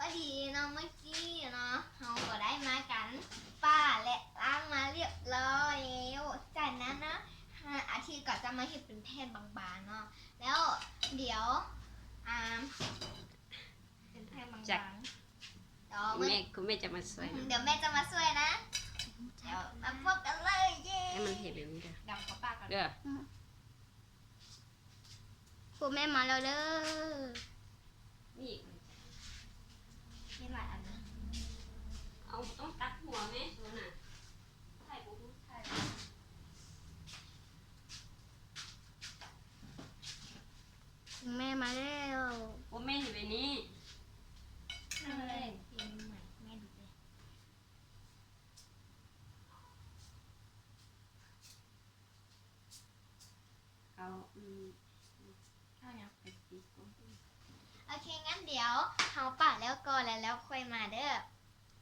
ພໍດີເນາະ ເມື່ອກີ້ເນາະ ເຮົາກໍໄດ້ມາກັນປ້າ ແລະ ລ້າງມາລຽບຮ້ອຍແລ້ວ. ຈາກນັ້ນເນາະ ອາທິດກໍຈະມາເຮັດເປັນແຜ່ນບາງໆເນາະ ແລ້ວດຽວ ອາ ເປັນແຜ່ນບາງໆ ດຽວ ແມ່ ຄຸນແມ່ຈະມາຊ່ວຍ ດຽວແມ່ຈະມາຊ່ວຍນະ ດຽວມາພົບກັນເລີຍ. ເຢ້ ໃຫ້ມັນເຮັດແບບນີ້ເດີ ດຳກັບປາກເດີ. ຜູ້ແມ່ມາແລ້ວເດີ. ມີອີກ ມີຫຼາຍອັນນະ. ເອົາ ບໍ່ຕ້ອງຕັດຫົວແມ່ໂຊນະ ຖ່າຍບໍ່ຮູ້ຖ່າຍ. ແມ່ມາແລ້ວ. ໂອ້ ແມ່ເຮັດແບບນີ້ ເອີ ເຮັດໃໝ່ ແມ່ດຸເດ້. ເອົາ ອືມ ເອົາຫຍັງ ໄປຕິດກ່ອນ. ໂອເຄ ຊັ້ນດຽວເຮົາປາແລ້ວກ່ອນ ແລ້ວ ແລ້ວຄ່ອຍມາເດີ.